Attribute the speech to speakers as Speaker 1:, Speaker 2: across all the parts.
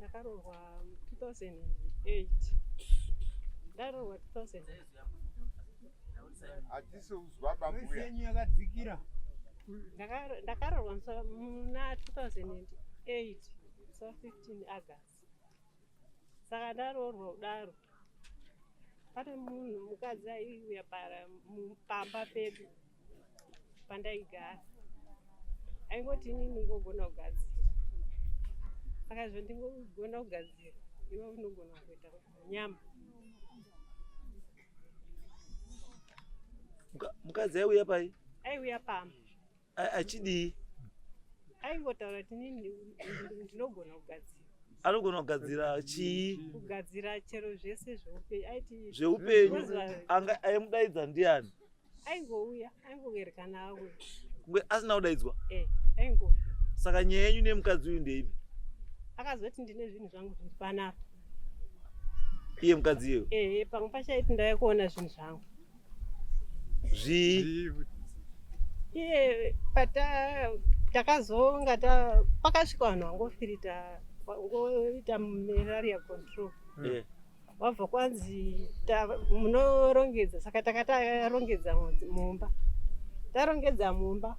Speaker 1: Ndakaroorwa 2008. Ndaroorwa 2000.
Speaker 2: Hatisi kuzwa bambuya.
Speaker 3: Yenyu yakadzikira.
Speaker 1: Ndakaroorwa muna 2008 musi wa 15 August. Saka ndaroorwa kudaro pane munhu mukadzi aiuya pamba pedu pandaigara aingoti ini ndingogona kugadzira, saka izvo ndingogona kugadzira iwe unogona kuita nyama.
Speaker 4: Mukadzi aiuya pai?
Speaker 1: Aiuya pamba.
Speaker 4: Achidii?
Speaker 1: Aingotaura kuti inini ndinogona kugadzira.
Speaker 4: Anogona kugadzira chii?
Speaker 1: Kugadzira chero zvese zveupenyu. Aiti
Speaker 4: zveupenyu. Anga aimudaidza ndiani?
Speaker 1: Aingouya, aingoerekana auya.
Speaker 4: Kunge asina kudaidzwa?
Speaker 1: Aingouya.
Speaker 4: Saka nyaya yenyu nemukadzi uyu ndeipi?
Speaker 1: Akazoti ndine zvinhu zvangu zviri panapa.
Speaker 4: Iye mukadzi iyeyo?
Speaker 1: Pamwe pacho aiti ndauya kuona zvinhu zvangu.
Speaker 4: Zvii?
Speaker 1: Iye pata takazonga pakasvika vanhu vangofirita vangoita malaria control. Wabva kwanzi munorongedza, saka takatarongedza mumba. Tarongedza mumba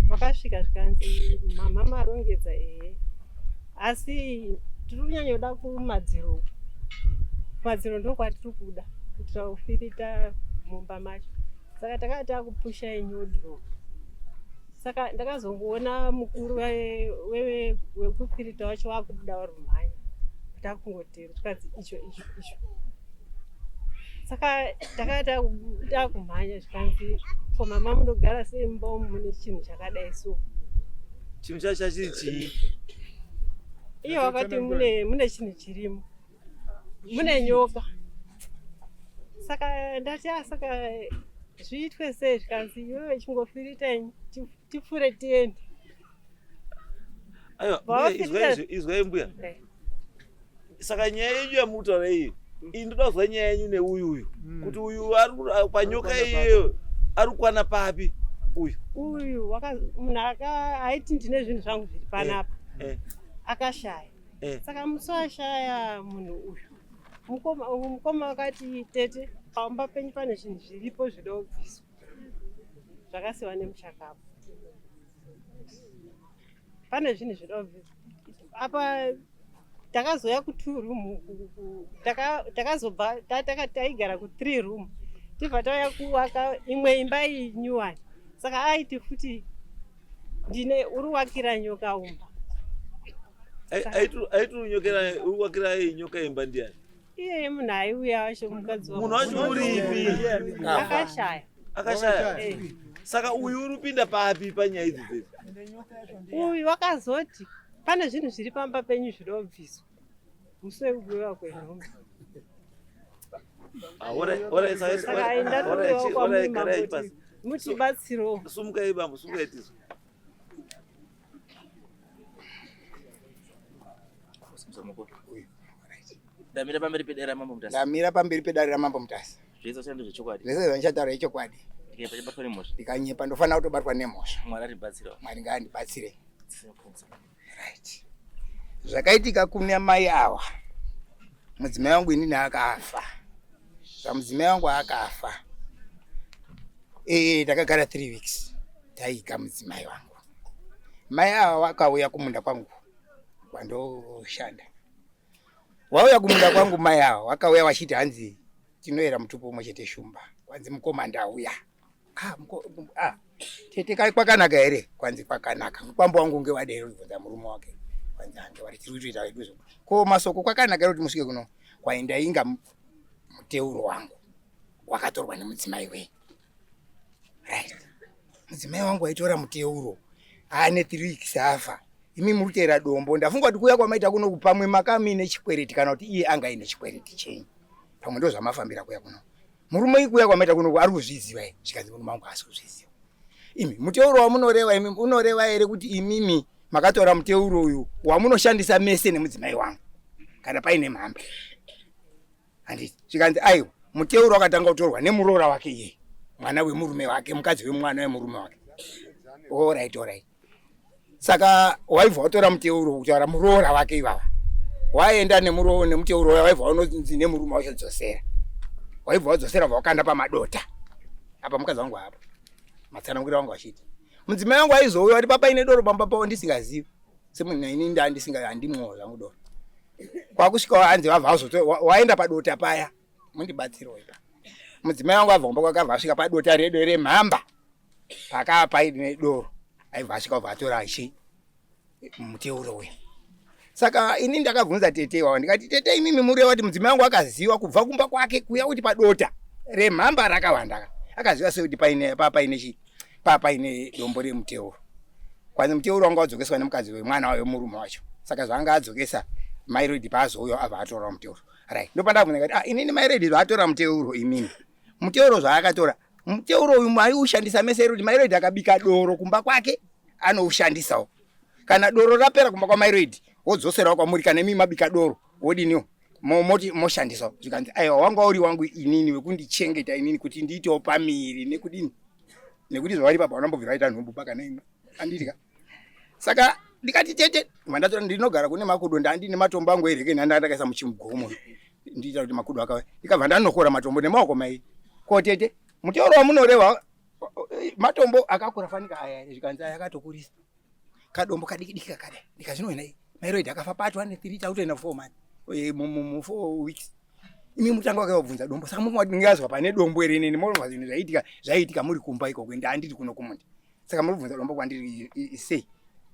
Speaker 1: vakasvika zvikanzi mama marongedza ehe, asi tiri kunyanyoda kumadziro uku. Kumadziro ndokwatiri kuda kuitira kufirita mumba macho. Saka takanga takupusha wardrobe. Saka ndakazongoona mukuru wekufirita wacho wakubuda warumhanya takungotera zvikanzi icho icho icho. Saka takanga takumhanya zvikanzi ko mama munogara sei mumba umu mune chinhu chakadai so?
Speaker 4: Chinhu chacho chachiri chii?
Speaker 1: Iye wakati mune chinhu chirimo, mune nyoka. Saka ndati saka zviitwe sei? Zvikanzi iwewe chingofirita tipfure tiende.
Speaker 4: Aiwa, izwai mbuya. Saka nyaya yenyu yamutaura iyi, iyi ndoda kuzwa nyaya yenyu neuyu uyu. Kuti uyu ari panyoka iyeyo ari kukwana papi uyu?
Speaker 1: Uyu munhu aiti ndine zvinhu zvangu zviri panapa. Akashaya. Saka musi washaya munhu uyu, mukoma akati tete pamba penyu pane zvinhu zviripo zvinoda kubviswa zvakasiwa nemuchakapo. Pane zvinhu zvinoda kubviswa. Apa takazouya ku2 room, takazobva taigara ku3 room, tibva tauya kuvaka imwe imba iyi nyuwani. Saka aiti futi ndine uri wakira nyoka umba.
Speaker 4: Aiti uri wakira nyoka imba ndiani?
Speaker 1: Iyeye munhu aiuya wacho mukadzi
Speaker 4: wangu. Munhu wacho uripi?
Speaker 1: Akashaya.
Speaker 4: Akashaya. Saka uyu uri kupinda papi panyaya idzi dzedzi?
Speaker 1: Uyu wakazoti pane zvinhu zviri pamba penyu zvinobviswa musi wekubuyiwa kwenhombe. Saka indatorewa kwamuri mambo mutibatsirewo.
Speaker 4: Sumukai bambo, sumukai tizwe.
Speaker 5: Ndamira pamberi pedare raMambo Mutasa.
Speaker 3: Ndamira pamberi pedare raMambo Mutasa.
Speaker 5: Zvese zvachando zvechokwadi.
Speaker 3: Zvese zvandichataura ichokwadi.
Speaker 5: Ndikanyepa ndichabatwa nemhosva.
Speaker 3: Ndikanyepa ndofanira kutobatwa nemhosva.
Speaker 5: Mwari atibatsire.
Speaker 3: Mwari ngaandibatsire. Right. Zvakaitika kune mai awa. Mudzimai wangu inini akafa. Zvamudzimai wangu akafa. Takagara 3 weeks taiga mudzimai wangu. Mai awa wakauya kumunda kwangu kwandoshanda. Wauya kumunda kwangu mai awa wakauya wachiti hanzi tinoera mutupo umwe chete shumba. Kwanzi mukoma ndauya. Tete kai kwakanaka here? Kwanzi kwakanaka. Mukwambo wangu unge wadero kubvunza murume wake. Kwanzi ange wari tiri kutoita vedu zvo. Ko masoko kwakanaka here kuti musvike kuno? Kwaenda inga muteuro wangu wakatorwa nemudzimai wenyu. Right. Mudzimai wangu waitora muteuro. Ane 3 weeks afa. Imi muri kuteera dombo. Ndafunga kuti kuuya kwamaita kuno pamwe makamine chikwereti kana kuti iye anga aine chikwereti chenyu. Pamwe ndo zvamafambira kuya kuno. Murume kuya kwamaita kuno ari kuzviziva here? Zvikanzi murume wangu haasi kuzviziva. Imi muteuro wamunoreva imi unoreva here kuti imimi makatora muteuro uyu wamunoshandisa mese nemudzimai wangu kana paine mhamba? Handiti zvikanzi aiwa muteuro wakatanga kutorwa nemuroora wake iye mwana wemurume wake mukadzi wemwana wemurume wake. Alright, alright. Saka waibva watora muteuro kutaura muroora wake ivava. Waenda nemurowo nemuteuro uya waibva unonzi nemurume wacho dzosera. Waibva wadzosera bva wakanda pamadota. Apa mukadzi wangu haapo. Matsananguriro wangu achiti. Mudzimai wangu aizouya ati papa ine doro pamba pavo ndisingazivi. Semunhu ini ndandisinga handimwowo zvangu doro. Kwakusvika hanzi vabva vazoto waenda padota paya. Mundibatsirewo ipa. Mudzimai wangu abva kumba kwake abva asvika padota redu remhamba. Pakaa paine doro. Aibva asvika obva atora chi muteuro uya. Saka ini ndakabvunza tete iwawa ndikati tete imimi mureva kuti mudzimai wangu akaziva kubva kumba kwake kuya kuti padota remhamba rakawanda akaziva sei kuti paine papaine chi papaine dombo remuteuro kwanzi muteuro wanga wadzokeswa nemukadzi wemwana wayo murume wacho saka zvaanga adzokesa mairedi paazouya abva atora muteuro right ndopandabvunza ndikati ah inini mairedi zvaatora muteuro imimi muteuro zvaakatora muteuro uyu maiushandisa mese iri kuti mairoid akabika doro kumba kwake anoushandisawo kana doro rapera kumba kwamairoid wodzoserawo kwamuri kana imi mabika doro wodiniwo moti moshandisawo zvikanzi aiwa wanga uri wangu inini wekundichengeta inini kuti ndiitewo pamiri nekudini nekuti zvavari papa vanambobvira vaita nhumbu pakana imwe anditi ka saka ndikati tete mandatora ndinogara kune makudo ndandine matombo angu ereke nanda ndakaisa muchimugomo ndiita kuti makudo akauya ndikabva ndanokora matombo nemaoko mai ko tete muteuro wamunoreva matombo akakura fanika aya zvikanzi aya akatokurisa kadombo kadiki diki kakadai ndikazvinoona mairoid akafa patwa ne 3 takutoenda 4 months eh, mu 4 weeks imi mutanga wake wabvunza dombo saka mungazwa pane dombo ere nini moronga zvinhu zvaiitika zvaiitika muri kumba ikoko ende handiri kuno kumunda saka muri kubvunza dombo kwandiri sei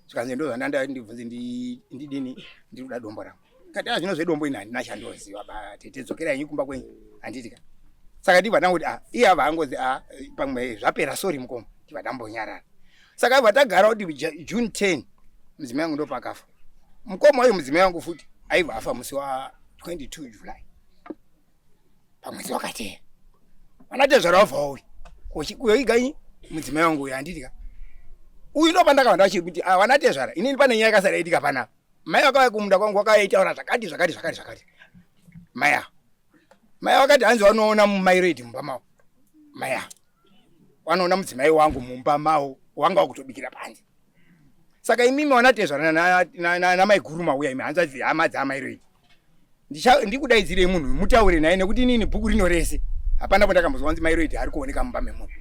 Speaker 3: zvikanzi ndo zvandanda ndibvunze ndidini ndiri kuda dombo rangu kati ah zvino zvedombo ini handina chandoziva ba tete dzokerai henyu kumba kwenyu handiti ka saka ndibva ndangoti ah iye ava angozi ah pamwe zvapera sorry mukoma ndibva ndambonyarara saka ibva tagara kuti June 10 mudzimai wangu ndopakafa mukoma uyu mudzimai wangu futi aibva afa musi wa 22 July pamwedzi wakateera vanatezvara vabva vauya kuyoiga mudzimai wangu uyu handiti ka uyu ndopandakava ndachiri kuti ah, vanatezvara inini pane nyaya yakasara itika panapa mai vakauya kumunda kwangu vakaitaura zvakati zvakati zvakati zvakati mai ava mai vakati hanzi vanoona mumairedi mumba mavo mai ava vanoona mudzimai wangu mumba mavo wanga wakutobikira panze saka imimi wanatezvara namaiguru mauya imi hanzvadzi hama dzaamairedi ndikudaidzirei munhu mutaure naye nekuti inini bhuku rino rese hapana pandakambozwa kunzi mairoid ari kuoneka mumba memunhu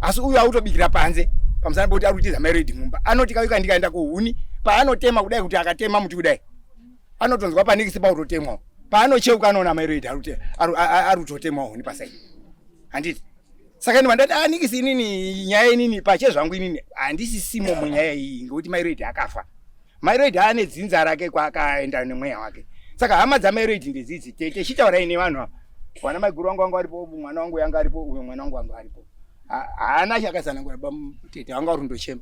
Speaker 3: asi uyu autobikira panze pamusana pekuti ari kutiza mairoid mumba anoti kauka ndikaenda kuhuni paanotema kudai kuti akatema muti kudai anotonzwa panikisi pautotemwawo paanocheuka anoona mairoid ari kutotemwawo huni pasai handiti saka ini vandati anikisi ah, inini nyaya inini pachezvangu inini handisisimo munyaya iyi ngekuti mairoid akafa Mairoid ane dzinza rake kwaakaenda nemweya wake. Saka hama dzaMairoid ndedzidzi tete chitaurai nevanhu ava. Vana maiguru vangu vanga varipo, mwana wangu yanga aripo, uyo mwana wangu anga aripo. Haana chakatsanangura ba tete vanga vari kundochema.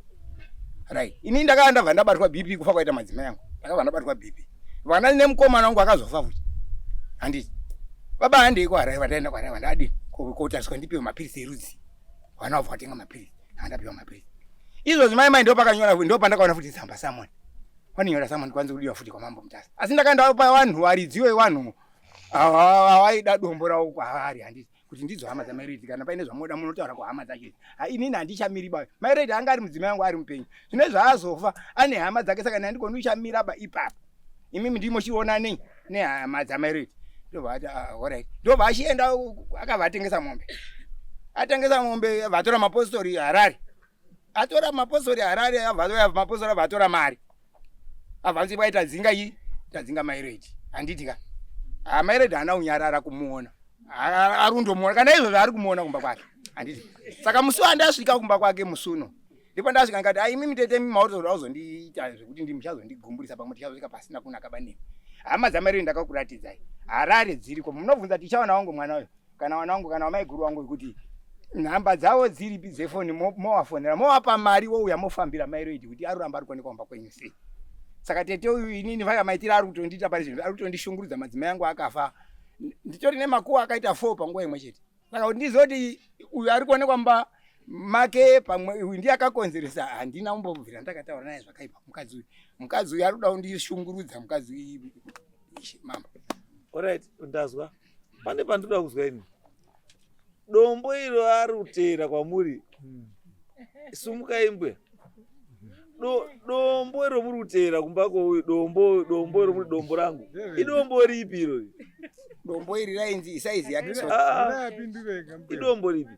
Speaker 3: Right. Ini ndakava ndabva ndabatwa BP kufa kwaita madzimai angu. Ndakabva ndabatwa BP. Vana nemukomana wangu akazofa futi. Handiti. Baba handei kwaHarare vandaenda kwaHarare vandadini kotariswa ndipiwe mapiritsi erudzi. Vana vabva vatenga mapiritsi. Handapiwa mapiritsi. Izvozvi mai mai ndopakanyora ndopandakaona futi tsamba summon. Vanonyora summon kwanzi kudiwa futi kwamambo Mutasa. Asi ndakaenda pa vanhu varidzi vevanhu havaida dombo ravo kwavari handiti kuti ndidzo hama dzamairedhi kana paine zvamoda munotaura kuhama dzacho idzi. Ha inini handichamiri ba. Mairedhi anga ari mudzimai wangu ari mupenyu. Zvino zvaazofa ane hama dzake saka handikoni kuchamira ba ipapo. Imimi ndimo chiona nei nehama dzamairedhi. Ndobva ati ah, alright. Ndobva achienda akabva atengesa mombe. Atengesa mombe vatora mapostori Harare. Atora mapostori Harare abva mapostori abva atora mari. Abva anzi kwaita dzinga iyi tadzinga mairedhi. Handiti ka. Ah mairedhi haana kunyarara kumuona. Ari kundomuona kana izvozvo ari kumuona kumba kwake. Handiti. Saka musi wandasvika kumba kwake musi uno. Ndipo ndasvika ndikati ah imimi tete imimi mauri kuzondiita zvekuti ndimi muchazondigumburisa pamwe tichazosvika pasina kunaka banemi. Hama dzamairedhi ndakakuratidzai. Harare dziriko. Munobvunza tichaona wangu mwana uyo. Kana wana wangu kana wamaiguru wangu kuti nhamba dzavo dziripi dzefoni mowafonera mowapa mari wouya mofambira mairoidi kuti aruramba ari kuonekwa kumba kwenyu sei saka tete uyu inini vaya maitiro ari kutondiita pari zvinhu ari kutondishungurudza madzimai angu akafa nditori nemakuwa akaita four panguva imwe chete saka kuti ndizoti uyu ari kuonekwa mumba make pamwe uyu ndiye akakonzeresa handina kumbobvira ndakataura naye zvakaipa mukadzi uyu mukadzi uyu ari kuda kundishungurudza mukadzi uyu mambo
Speaker 4: orit ndazwa pane pandinoda kuzwa ini dombo iro ari kuteera kwamuri sumukai mbuya Dombo iro muri kuteera kumba kwouyu dombo dombo iro muri dombo rangu idombo ripi iro
Speaker 3: dombo iri rainzi isaizi yake so
Speaker 4: ah, ah. idombo ripi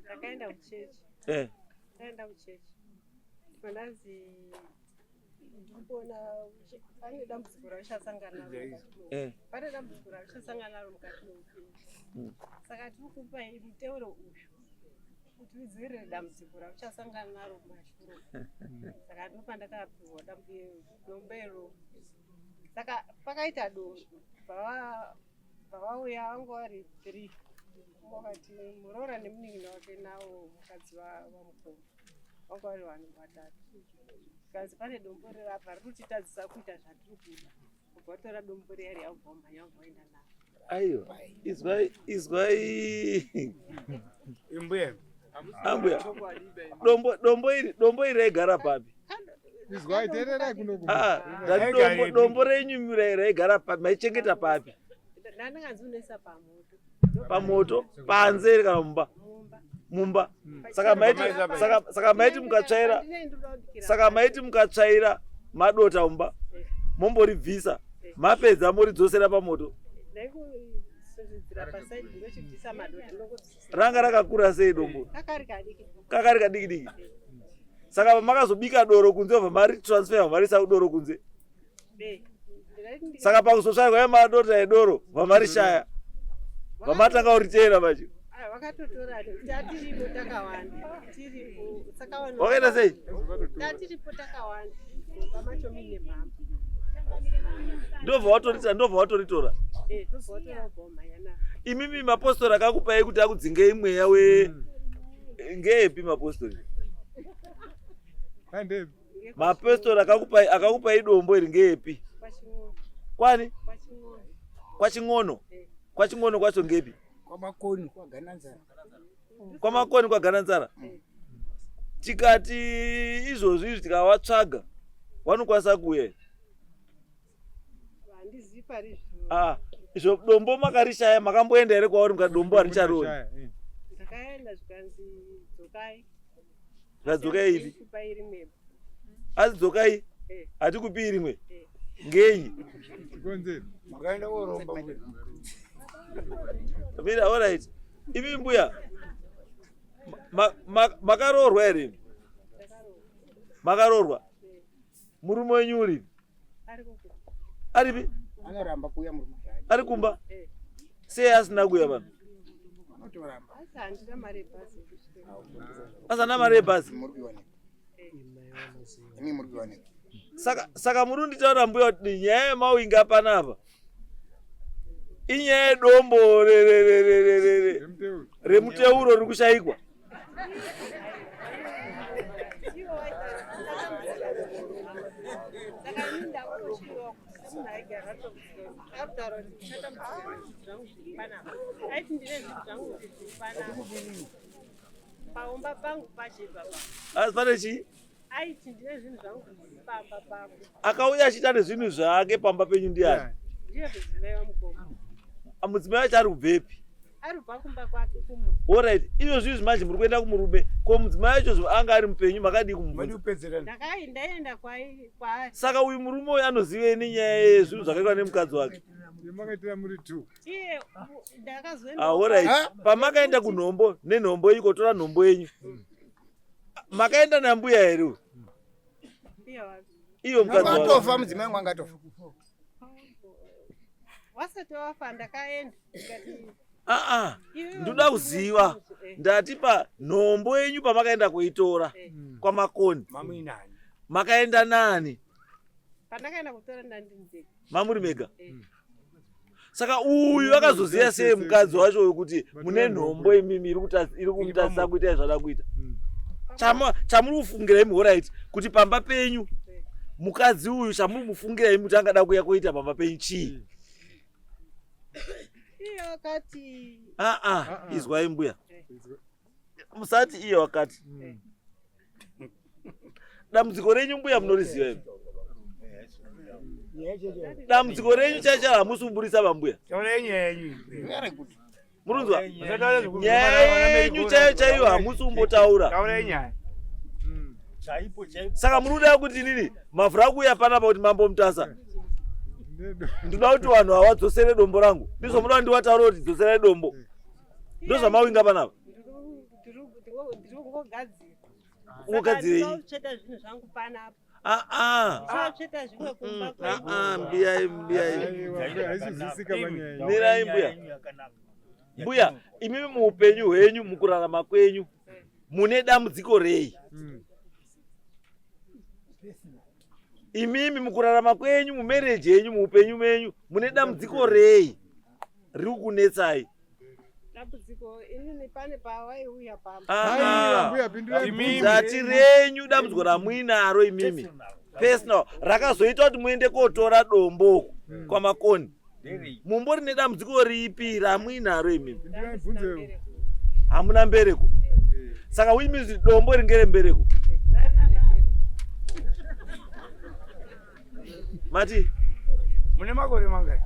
Speaker 1: ndakaenda kuchechi eh ndaenda kuchechi pandazi ndikuona pane dambudziko rauchasangana naro eh. pane dambudziko rauchasangana naro mukati meupenyu hmm. saka tiri kupa muteuro uyu kuti udzivirire dambudziko rauchasangana naro kumashure saka ndopandakapiwa dombo saka pakaita dombo pavauya vanga vari three wakati muroora nemunin'ina wake nawo mukadzi wamukoma vanga vari vanhu vatatu zvikanzi pane dombo rirapa riri kutitadzisa kuita zvatiri kuda ubva watora dombo riya riya ubva wamhanya ubva waenda naro
Speaker 4: aiwa izwai izwai
Speaker 2: imbuya
Speaker 4: ambuya dombo dombo iri dombo iri raigara papi
Speaker 2: izwai teererai kuno
Speaker 4: ah, ndati dombo dombo renyu raigara papi maichengeta papi pamoto panze here kana mumba mumba saka maiti saka saka maiti mukatsvaira saka maiti mukatsvaira madota mumba momboribvisa mapedza moridzosera pamoto ranga rakakura sei dombo kakari kadiki diki saka pamakazobika doro kunze vabva maritransfer vamarisa doro kunze saka pakuzotsvaga kwaiva madota edoro vamarishaya vamatanga kuriteera manje
Speaker 1: vakatotora tatiripo takawanda tiripo saka vanhu
Speaker 4: wakaita sei
Speaker 1: tatiripo takawanda mumba macho muine mhamba
Speaker 4: ndobva watorita ndobva watoritora
Speaker 1: eh tobva watora ubva wamhanya naro
Speaker 4: imimi mapostori akakupai kuti akudzingei mweya we mm. ngeepi mapostori mapostori akakupai akakupai dombo iri ngeepi kwani kwachin'ono eh. kwachin'ono kwacho ngepi
Speaker 3: kwamakoni kwagananzara
Speaker 4: kwamakoni kwagananzara mm. tikati izvozvi izvi tikawatsvaga wanokwanisa kuuya ah, izvo dombo makarishaya makamboenda here kwauri mukati dombo haricharoni
Speaker 2: eh.
Speaker 1: ndakaenda zvikanzi dzokai
Speaker 4: zvadzokai ipi asi dzokai eh. hatikupii rimwe eh. ngenyi
Speaker 3: makaenda koromba
Speaker 4: mira orit imi mbuya makaroorwa here makaroorwa murume wenyu uripi aripi
Speaker 3: anoramba kuuya murume
Speaker 4: ari kumba eh. sei asina kuuya pano asana mari yebhazi saka saka muri kunditaura mbuya kuti nyaya yemawinga panapa inyaya yedombo remuteuro riri kushaikwa
Speaker 1: paumba pangu pachibva
Speaker 4: asi pane chii
Speaker 1: aiti ndine zvinhu zvangu zviri pamba pangu
Speaker 4: akauya achiita nezvinhu zvake pamba penyu ndiani
Speaker 1: ndiye mudzimai wamukoma
Speaker 4: ah, mudzimai wacho ari kubvepi
Speaker 1: ari kubva kumba kwake kumu
Speaker 4: orit izvo zvinhu manje muri kuenda kumurume ko mudzimai wacho anga ari mupenyu makadii kumubvunza
Speaker 1: ndakai ndaenda kwaari
Speaker 4: saka uyu murume uyu anozivei nenyaya yezvinhu zvakaitwa nemukadzi wake
Speaker 2: makaitira muri two
Speaker 1: iye ndakazoenda
Speaker 4: ah, orit pamakaenda kunhombo nenhombo iko tora nhombo yenyu makaenda nambuya here uyu iyo mukadzi
Speaker 3: angatofa mudzimai wangu angatofa
Speaker 1: wasati wafa ndakaenda ndikati
Speaker 4: aa ndoda kuziva ndati pa nhombo yenyu pamakaenda kuitora eh. kwamakoni makaenda nani
Speaker 1: pandakaenda kutora ndandindega
Speaker 4: mamuri mega eh. Saka uyu akazoziva sei mukadzi wacho uyu kuti mune nhombo imimi iri kumutadzisa kuita zvada kuita hmm. Chamuri kufungira imi horaiti kuti pamba penyu mukadzi uyu chamuri mufungira imi kuti angada kuya kuita pamba penyu chii
Speaker 1: iye wakati
Speaker 4: aa ah, ah, izwai mbuya musati iye wakati hmm. Dambudziko renyu mbuya munoriziva imi dambudziko renyu chaicharo hamusi kuburisa vambuya murunzwa nyaya yenyu chaiyo chaiyo hamusi kumbotaura. Saka muri kuda kuti nini mavhura akuuya panapa kuti Mambo Mutasa, ndinoda kuti vanhu havadzosere dombo rangu. Ndizvo munoda ndiwataura kuti dzoserai dombo, ndozvamawinga panapa.
Speaker 1: Ndiri kungogadzira.
Speaker 4: Ungogadzirei?
Speaker 1: Tsveta zvinhu zvangu panapa.
Speaker 4: Aa,
Speaker 1: Tsveta zvimwe kumba.
Speaker 4: Aa, mbiyai, mbiyai.
Speaker 2: Haisizwisika panyaya.
Speaker 4: Mirai mbuya. Mbuya, imimi muupenyu hwenyu, mukurarama kwenyu, mune dambudziko rei? Imimi mukurarama kwenyu, mumarriage yenyu, muupenyu menyu, mune dambudziko rei riri kukunetsai?
Speaker 1: Dambudziko inini pane pawaiuya pamba.
Speaker 4: Ah,
Speaker 2: Mbuya, pindurai.
Speaker 5: Imimi.
Speaker 4: Zati renyu, dambudziko ramuinaro imimi personal rakazoita kuti muende kotora dombo uku kwaMakoni, mumbori nedambudziko ripi ramuinaro imimi?
Speaker 2: Pindurai mubvunzo.
Speaker 4: Hamuna mbereko. Saka which means kuti dombo ringe rembereko mati.
Speaker 3: Mune makore mangani?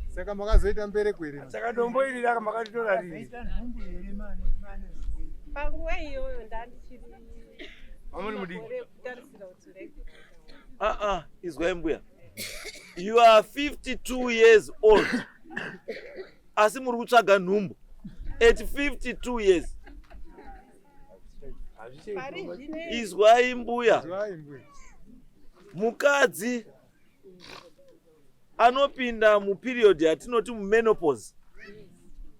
Speaker 2: Saka makazoita mbereko here?
Speaker 3: Saka dombo iri raka makaritora rini?
Speaker 1: Panguva iyoyo ndandichiri
Speaker 3: Mamuri mudiki.
Speaker 1: makore ekutarisira kuti ndaigona.
Speaker 4: Aa, izwai mbuya, you are 52 years old, asi muri kutsvaga nhumbu at 52 years.
Speaker 1: Pari zvine
Speaker 4: Izwai mbuya.
Speaker 2: Izwai mbuya.
Speaker 4: Mukadzi anopinda muperiod yatinoti mumenopause,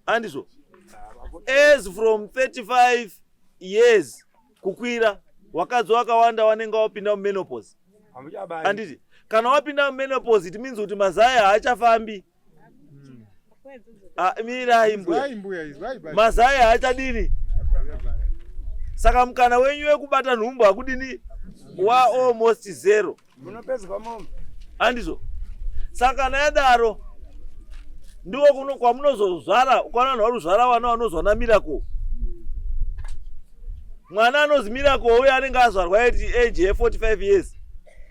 Speaker 4: andizvo, as from 35 years kukwira, wakadzi wakawanda wanenge wapinda mumenopause.
Speaker 3: Hamuchabari.
Speaker 4: Anditi kana wapinda mumenopause, it means kuti mazai haachafambi. Ah, mirai mbuya.
Speaker 2: Izwai mbuya, izwai basi.
Speaker 4: Mazai haachadini, saka mukana wenyu wekubata nhumbu hakudini, wa almost zero.
Speaker 3: Munopedzwa mombe.
Speaker 4: Handizvo? Saka kana yadaro, ndiko kuno kwamunozozvara, ukaona vanhu vari kuzvara vana vanozwa namiracle. Mwana anozi Miracle uye anenge azvarwa at age ye45 years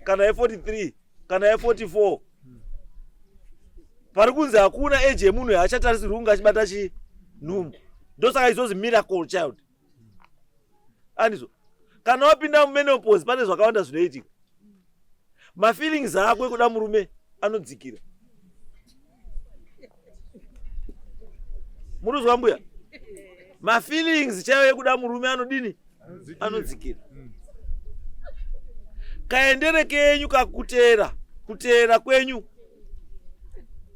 Speaker 4: kana ye43 kana ye44. Pari kunzi hakuna age yemunhu yaachatarisirwi kunge achibata chi nhumbu. Ndosaka izozi miracle child, andizvo? Kana wapinda mumenopause, pane zvakawanda zvinoitika. Mafeelings ako ekuda murume anodzikira. Murikuzwa mbuya? Mafeelings chaiyo ekuda murume anodini? Anodzikira. Kaendere kenyu kakuteera, kuteera kwenyu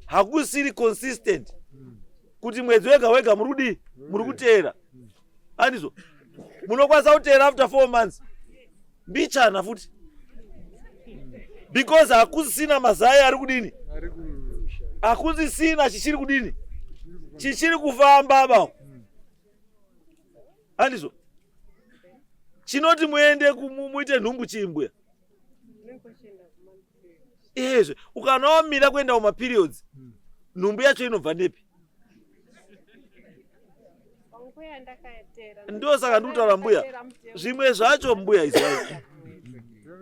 Speaker 4: hakusiri consistent, kuti mwedzi wega wega muri kudii, muri kuteera, andizvo? Munokwanisa kuteera after 4 months mbichana futi, because hakusisina mazai ari kudini,
Speaker 2: Ari ku
Speaker 4: hakusisina chichiri kudini, chichiri kufamba ba, handizvo? Chinoti muende muite nhumbu chii, mbuya? Iyezve ukana wamira kuenda kumaperiods, nhumbu yacho inobva nepi?
Speaker 1: Panguva yandakateera.
Speaker 4: Ndosaka ndikutaura mbuya, zvimwe zvacho mbuya, izvai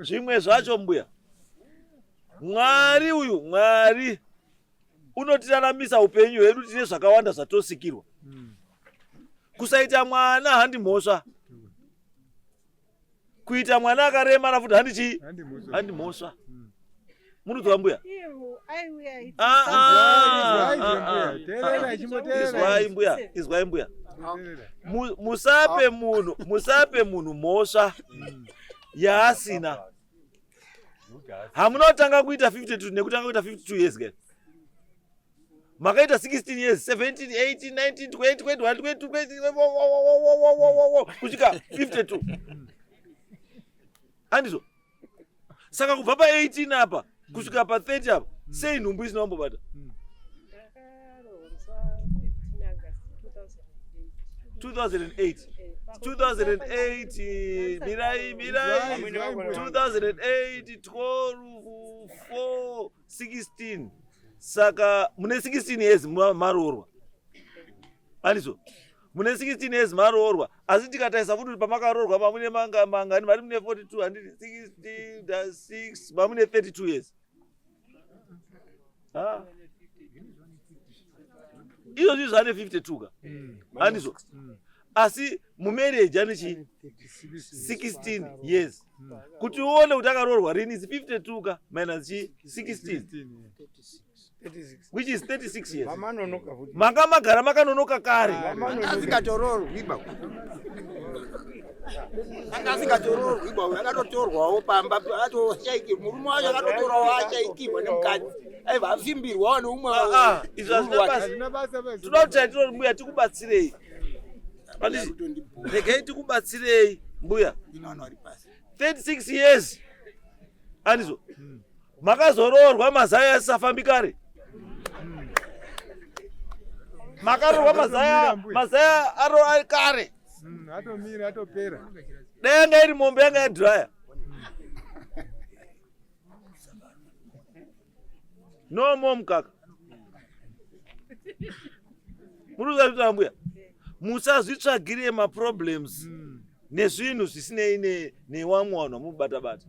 Speaker 4: zvimwe zvacho mbuya. Mwari uyu, Mwari unotiraramisa upenyu hwedu, tine zvakawanda zvatosikirwa. Kusaita mwana handi mhosva, kuita mwana akaremara futi handi chii?
Speaker 2: Handi mhosva.
Speaker 4: Handi mhosva. Munonzwa mbuya?
Speaker 1: Iye aiuya aiti
Speaker 4: Ah, ah,
Speaker 2: Izwai,
Speaker 4: ah,
Speaker 2: mbuya.
Speaker 4: ah.
Speaker 2: Teerera, chimboteerera.
Speaker 4: Izwai mbuya, izwai mbuya.
Speaker 2: Teerera.
Speaker 4: Musape munhu mhosva yaasina. Hamuna kutanga kuita 52 nekutanga kuita 52 years ke. Makaita 16 years, 17, 18, 19, 20, 21, 22, 23, kusvika 52, handizvo? Saka kubva pa18 apa kusvika pa30 apa, sei nhumbu isina kumbobata?
Speaker 1: Ndakaroorwa 15 August 2008.
Speaker 4: 2008, 2008. Mirai, mirai.
Speaker 2: Izwai, mbuya.
Speaker 4: 2008, 12, 4, 16. Saka mune 16 years maroorwa, handizvo? Mune 16 years maroorwa, asi tikatarisa futi kuti pamakaroorwa mamune mangani, mari mune 42, handiti? 16 6, mamune 32 years. Ah. Izvozvi zvane 52 ka, handizvo? Asi mumarriage ane chii? 16 years. Kuti uone kuti akaroorwa rini is 52 ka minus chii? 16, which is 36 years. Manga magara makanonoka kare.
Speaker 3: Asingatoroorwi ba. Anga asingatoroorwi ba, akatotorwawo pamba atoshaikirwa. Murume wacho akatotorawo ashaikirwa nemukadzi. Aiva afimbirwawo neumwe.
Speaker 4: Ah, ah, izvo hazvina basa.
Speaker 2: Hazvina basa basa.
Speaker 4: Toda kuti taitiro mbuya tikubatsirei. Handiti? Regai tikubatsirei mbuya. 36 years. Andizvo. Makazoroorwa mazaya asisafambi kare. Makaroorwa mazaya, mazaya aro ari kare.
Speaker 2: Atomira atopera.
Speaker 4: Dai yanga iri mombe yanga yadhuraya. No more mukaka. Muri kuzvitaura mbuya. Musazvitsvagire maproblems nezvinhu zvisinei newamwe vanhu vamubata bata.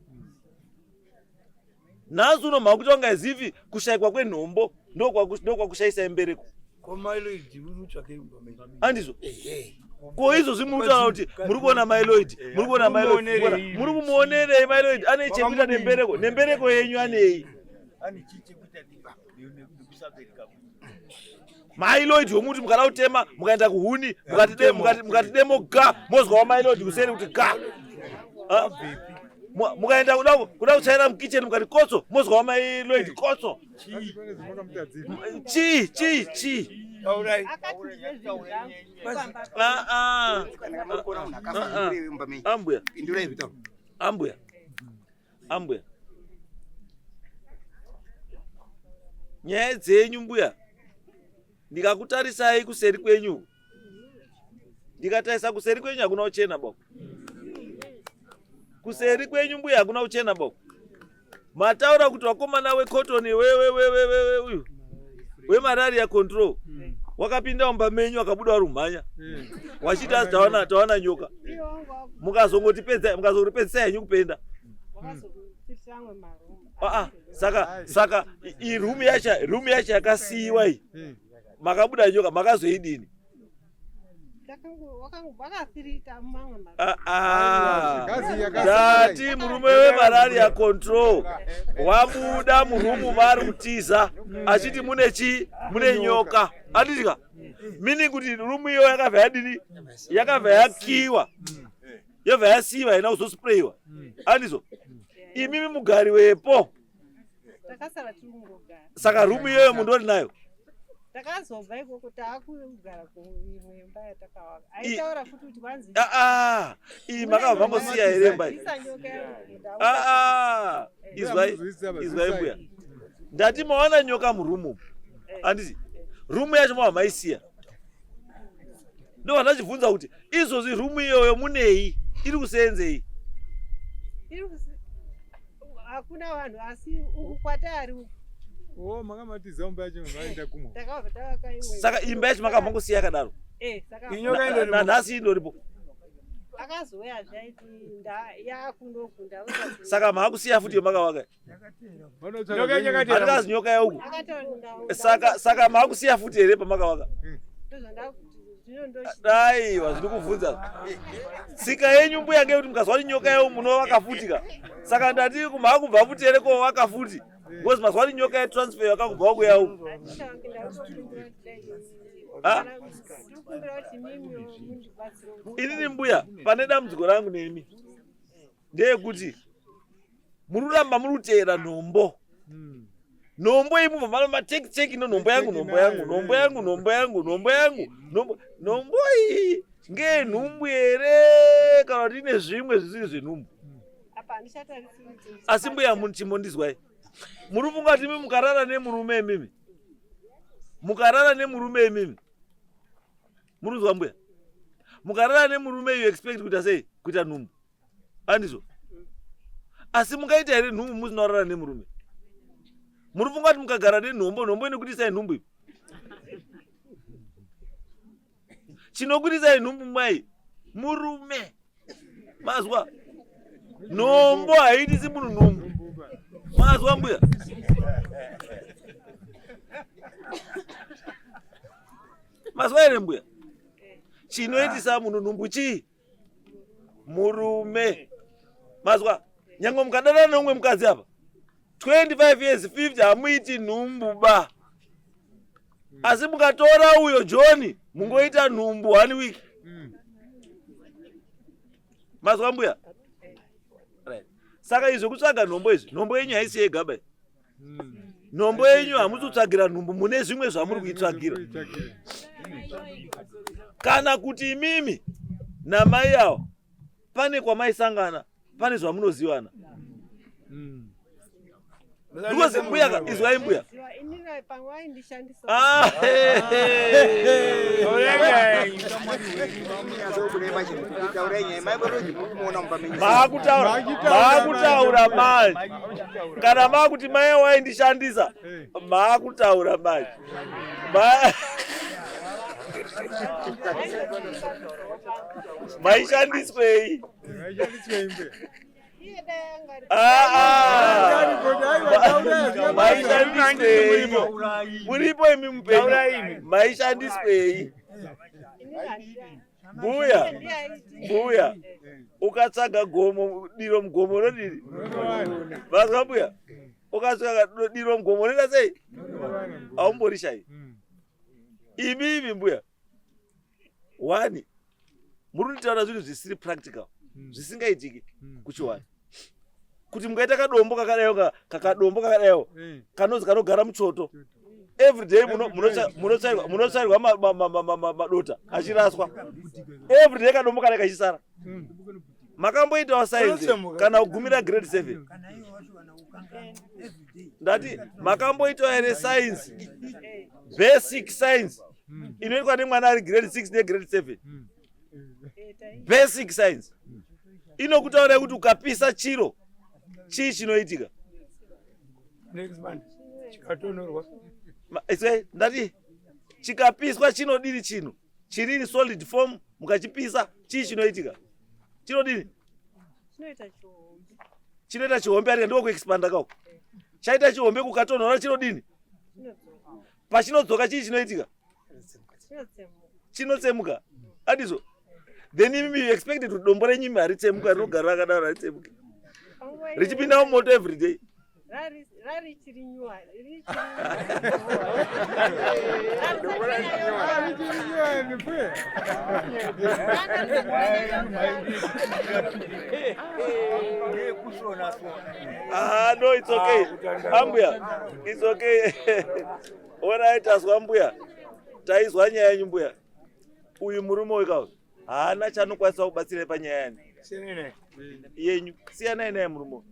Speaker 4: Nhasi uno makuita kunga izivi kushaikwa kwenhombo ndokwakushaisa mbereko. Andizvo? Ko izvozvi muri kutaura kuti muri kuona mailoid, muri kuona mailoid, muri kumuonerei mailoid ane chekuita nembereko, nembereko yenyu anei? Mailoid womuti mukada kutema mukaenda kuhuni mukati demo ga mozwa wamailoid kuseri kuti ga. Mukaenda kuda kutsvaira mukitchen mukati kotso mozwa wamailoid kotso. Chii chii chii? Ambuya. Ambuya. Ambuya. Nyaya dzenyu mbuya, ndikakutarisai kuseri kwenyu, ndikatarisa kuseri kwenyu hakuna kuchena boko. Kuseri kwenyu mbuya hakuna kuchena boko. Mataura kuti wakomana wecotton wewewewewe uyu wemalaria control wakapinda mumba menyu akabuda uri kumhanya wachiti asi tawana tawana nyoka, mukazongotipedza mukazongotipedzisa henyu kupenda. Ah, saka saka i room yacho, room yacho yakasiyiwa iyi, makabuda nyoka makazoidini? Ndati murume wemalaria control wabuda murumu vari kutiza achiti mune chii, mune nyoka. Anditika meaning kuti rumu iyo yakabva yadini, yakabva yakiwa yobva yasiyiwa haina kuzosprayiwa. Andizvo? Imimi mugari wepo, saka rumu iyoyo mundori nayo.
Speaker 1: Takazobva ikoko taakugara kuimwe imba yatakavaka. Aitaura futi kuti kwanzi
Speaker 4: aa, iyi makabva mangosiya here imba iyi? Aa, izwai, izwai mbuya, ndati mawana nyoka murumu, handiti? Rumu yacho mava maisiya. Ndobva ndachibvunza kuti izvozvi rumu iyoyo munei, iri kuseenzei?
Speaker 1: Hakuna vanhu, asi uku kwatari uku.
Speaker 2: Oh, makamatiza imba yacho maenda kumwe.
Speaker 1: Takabva tavaka imwe.
Speaker 4: Saka imba yacho makabva mangosiya yakadaro?
Speaker 1: Eh, saka
Speaker 4: nanhasi indoripo.
Speaker 1: Akazouya zvaiti yakunoku.
Speaker 4: Saka maakusiya futi yomakavaka? Handikazi nyoka yauku. Saka saka maakusiya futi here pamakavaka? Aiwa, zviri kubvunza tsika yenyu mbuya ngekuti mukazwa kuti nyoka yau munovaka futi ka. Saka ndati maakubva futi here kovaka futi, because mazwa kuti nyoka yetransfer yakakubva uku yauku. Inini mbuya, pane dambudziko rangu nemi ndeyekuti muri kuramba muri kuteera nhombo, nhombo iyi mubva mano mateki no nhombo yangu, nhombo yangu, nhombo yangu, nhombo yangu, nhombo yangu, nhombo, nhombo iyi ngenhumbu here kana kuti ine zvimwe zvisiri zvenhumbu? Asi mbuya chimbondizwai, muri kufunga kuti imi mukarara nemurume, imimi mukarara nemurume, imimi muri kuzwa mbuya, mukarara nemurume you expect kuita sei? Kuita nhumbu, andizvo? Asi mungaita here nhumbu musina kurara nemurume? Muri kufunga kuti mukagara nenhombo, nhombo inokuitisai nhumbu? Ipi chinokuitisai nhumbu mai? Murume. Mazwa? Nhombo haiitisi munhu nhumbu. Mazwa mbuya? Mazwa here mbuya? Chinoitisa munhu nhumbu chii? Murume. Mazwa, nyange mukadanana neumwe mukadzi apa 25 years 50 hamuiti nhumbu ba. Asi mukatora uyo John mungoita nhumbu one week. Mazwa mbuya? Right. Saka izvo kutsvaga nhombo izvi, nhombo yenyu haisi yega ba. Nhombo yenyu hamusi kutsvagira nhumbu, mune zvimwe zvamuri kuitsvagira. Kana kuti imimi namai avo pane kwamaisangana, pane zvamunozivana. Because mbuya ka, izwai mbuya.
Speaker 1: Ziva, inini pamwe vaindishandisa.
Speaker 4: Ah, hey, hey. Maakutaura, maakutaura manje. Kana maakuti mai waindishandisa, maakutaura manje. Maishandiswei?
Speaker 2: Maishandiswei mbuya?
Speaker 1: Iye dai anga ari-
Speaker 4: Ah, ah. Maishandiswei? Muripo imi mupenyu. Maishandiswei?
Speaker 1: Inini handina-
Speaker 4: Mbuya,
Speaker 1: Ndiye aiti-
Speaker 4: mbuya, ukatsvaga gomo, diro mugomo rinodini? Mazwa mbuya? Ukatsvaga diro mugomo rinoita sei? Haumborishai. Imi imi mbuya. One, muri kutaura zvinhu zvisiri practical, zvisingaitiki kuchiwani. Kuti mukaita kadombo kakadaiwo, kakadombo kakadaiwo, kanozi kanogara muchoto. Every day munotsvairwa madota achiraswa. Every day kadombo kana kachisara. Makamboitawo science kana kugumira grade 7. Ndati makamboitawo here science, basic science inoitwa nemwana ari grade 6 negrade 7? Basic science inokutaura kuti ukapisa chiro chii chinoitika?
Speaker 6: Next month chikatonorwa.
Speaker 4: Ndati chikapiswa chinodini? Chinhu chiri in solid form mukachipisa chii chinoitika? Chinodini?
Speaker 1: Chinoita chihombe.
Speaker 4: Chinoita chihombe, arika ndiko kuexpanda kako. Chaita chihombe kukatonhora chinodini?
Speaker 1: Chinodzoka.
Speaker 4: Pachinodzoka chii chinoitika?
Speaker 1: Chinotsemuka.
Speaker 4: Chinotsemuka, andizvo? Then imimi you expected kuti dombo renyu imi haritsemuka, rinogara rakadaro, haritsemuki
Speaker 1: Panguva iyoyo
Speaker 4: richipinda mumoto every day.
Speaker 1: Rari chiri nyuwani, richiri
Speaker 2: Richiri nyuwani mbuya.
Speaker 4: Ah, no, it's okay. Ambuya, it's okay. Alright, tazwa mbuya. Taizwa nyaya yenyu mbuya. Uyu murume uyu kauyu haana chaanokwanisa kubatsira panyaya yani
Speaker 6: Senene.
Speaker 4: yenyu. Siyanai naye murume uyu.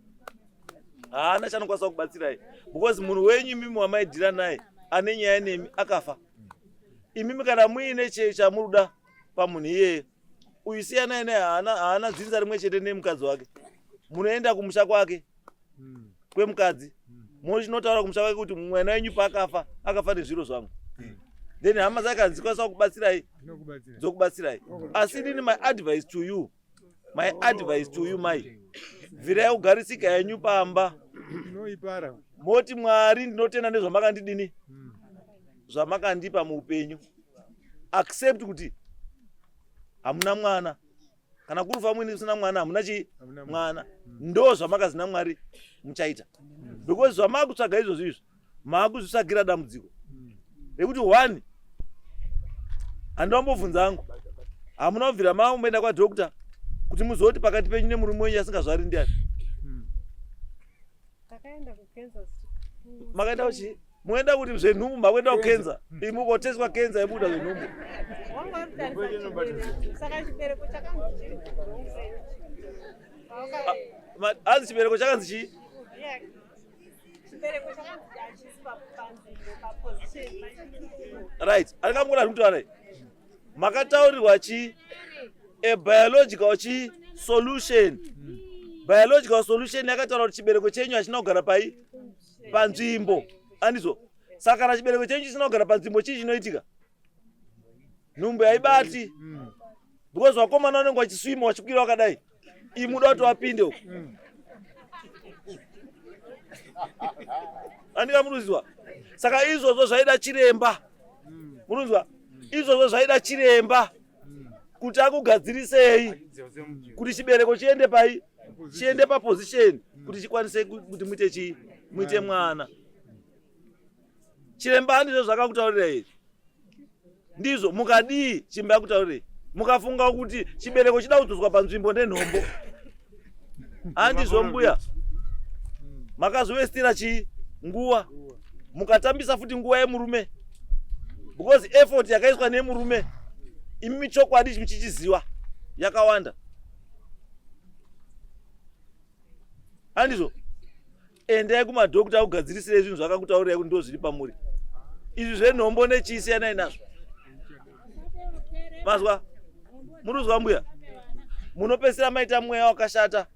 Speaker 4: Haana chaanokwanisa kubatsirai because munhu wenyu imimi wamaidhira naye ane nyaya nemi akafa. Imimi kana muine chamuruda pamunhu iyeye, uyu siyanai naye, haana dzinza rimwe chete nemukadzi wake. Munoenda kumusha kwake kwemukadzi, mochinotaura kumusha kwake kuti mwana wenyu paakafa akafa nezviro zvangu. Then hama dzake hadzikwanisa kubatsirai,
Speaker 2: Zvinokubatsira.
Speaker 4: dzokubatsirai. Asi inini my advice to you, my advice to you mai, bvirai kugarisika henyu pamba.
Speaker 2: Inoipara.
Speaker 4: Moti, "Mwari, ndinotenda nezvamakandidini, zvamakandipa muupenyu." Accept kuti hamuna mwana. Kana kurufa muini kusina mwana, hamuna chii?
Speaker 2: Hamuna.
Speaker 4: Mwana. Ndo zvamakazi naMwari muchaita, because zvamakutsvaga izvozvo izvi maakuzvitsvagira dambudziko rekuti one, handambobvunza angu, hamuna kubvira mamboenda kwadoctor kuti muzoti pakati penyu nemurume wenyu asingazvari ndiani?
Speaker 1: Takaenda kuKansas.
Speaker 4: Makaenda kuchi muenda kuti zvenhumbu, makuenda kukenza, imi ukoteswa kenza yebuda zvenhumbu.
Speaker 1: Wanga uri kutarisa chibereko, saka chibereko chakanzi chiri wrong side.
Speaker 4: Hanzi chibereko chakanzi chii?
Speaker 1: Yeah. Chibereko chakanzi hachisi panzvimbo, paposition.
Speaker 4: Right, andingamukona ari kutaura, makataurirwa chi a biological chi solution. Biological solution yakataura kuti chibereko chenyu hachina kugara pai panzvimbo, andizvo? Saka kana chibereko chenyu chisina kugara panzvimbo, chii chinoitika? Nhumbu haibati, because vakomana vanenge vachiswima vachikwira vakadai, imuda kuti vapinde uko, andika munozwa? Saka izvozvo zvaida chiremba, munonzwa? Izvozvo zvaida chiremba. Kuti akugadzirisei kuti chibereko chiende pai, chiende paposition kuti chikwanise kuti muite chii, muite mwana. Chiremba handizvo zvakakutaurira izvi, ndizvo mukadii chimba yakutaurira, mukafunga kuti chibereko chida kudzoswa panzvimbo nenhombo, handizvo mbuya, makazowestira chii nguva, mukatambisa futi nguva yemurume, because effort yakaiswa nemurume imi chokwadi muchichiziva yakawanda, handizvo? Endai kumadhokta akugadzirisirei zvinhu zvakakutaurirai kuti ndo zviri pamuri izvi zvenhombo nechii, siyanai nazvo. Mazwa? Muruzwa mbuya? Munopedzisira maita mweya wakashata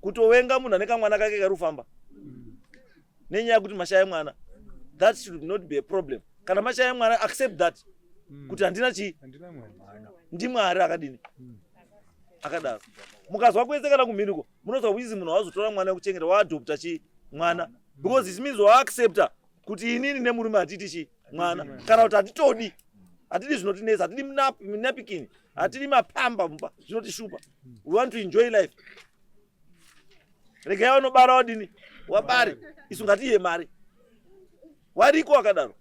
Speaker 4: kutovenga munhu ane kamwana kake kari kufamba nenyaya yekuti mashaya mwana. That should not be a problem. Kana mashaya mwana, accept that kuti handina chii, ndimwari akadini akadaro. Mukazwa kwese kana kumhiriko munozwa kuchizi munhu wazotora mwana wekuchengeta, waadopta chii mwana, because it means waaccepta kuti inini nemurume hatiti chii mwana, kana kuti hatitodi, hatidi zvinotinetsa, hatidi napikini, hatidi mapamba mumba zvinotishupa. We want to enjoy life. Regai vanobara wadini wabare, isu ngatiiye mari. Wariko wakadaro.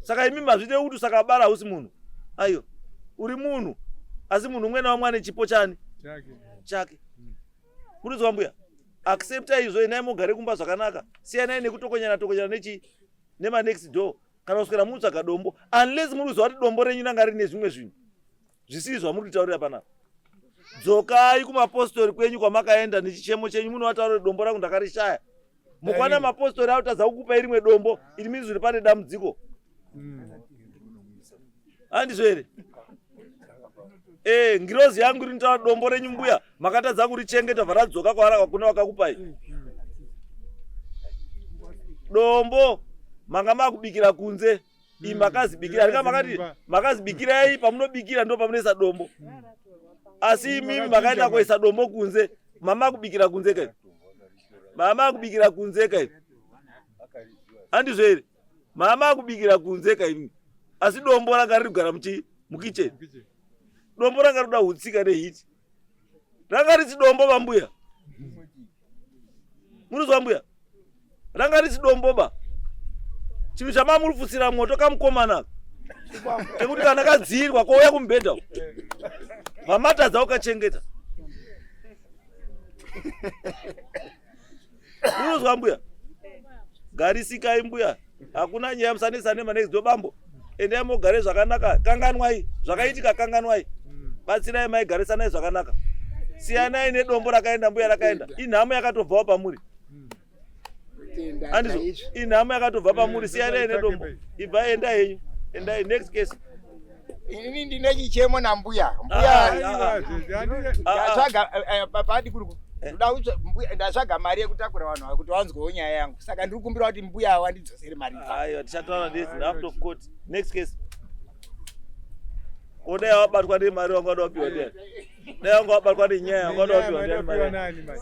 Speaker 4: Saka imi mazvite kuti usakabara hausi munhu? Aiwa, uri munhu, asi munhu umwe naumwe ane chipo chani chake. Murizwa mbuya? Accepta izvo, endai mugare kumba zvakanaka, siyanai nekutokonyana tokonyana nechi nemanext door, kana kuswera mutsvaga dombo, unless muri kuziva kuti dombo renyu ranga rine zvimwe zvinhu zvisiri zvamuri kutaurira panapa. Dzokai kumapostori kwenyu kwamakaenda nechichemo chenyu, munovataurira dombo rangu ndakarishaya. Mukwana mapostori akutadza kukupai rimwe dombo iri mizuri, pane dambudziko, handizvo here? Eh, ngirozi yangu iri nitaura dombo renyu mbuya makatadza kurichengeta, bva kwaara kune wakakupai dombo. Manga makubikira kunze, iyi makazibikira rika makati makazibikirai, pamunobikira ndo pamunoisa dombo, asi imimi makaenda kuisa dombo kunze. Mama kubikira kunze kai, mama kubikira kunze kai, handizvo here? Mama kubikira kunze kai, asi dombo ranga riri kugara muchi mukicheni. Dombo ranga rinoda hutsika nehiti, ranga risi dombo vambuya. Munozwa mbuya? Ranga risi dombo ba. Chinhu chamamuripfutsira moto kamukomana kekuti kana kadzirwa kouya kumubhedha vamatadza ukachengeta. Unozwa mbuya? Garisikai mbuya, hakuna nyaya, musanetsane manext door. Bambo, endai mogare zvakanaka, kanganwai zvakaitika, kanganwai, batsirai mai, garisanai zvakanaka, siyanai nedombo rakaenda mbuya, rakaenda. Inhamo yakatobvawo pamuri, handizvo? Inhamo yakatobva pamuri, siyanai nedombo. Ibva, endai henyu, endai. Next case.
Speaker 3: Inini ndine chichemo nambuya. Mbuya, ndatsvaga padi kuri ndoda mbuya, ndatsvaga mari yekutakura vanhu ava kuti vanzwewo nyaya yangu, saka ndiri kukumbira kuti mbuya wandidzosere mari.
Speaker 4: Aiwa, tichataura this out of court. Next case. Ko dai wabatwa nemari wanga wada wapiwa ndiani? Dai wanga wabatwa nenyaya wanga wada wapiwa ndiani mari?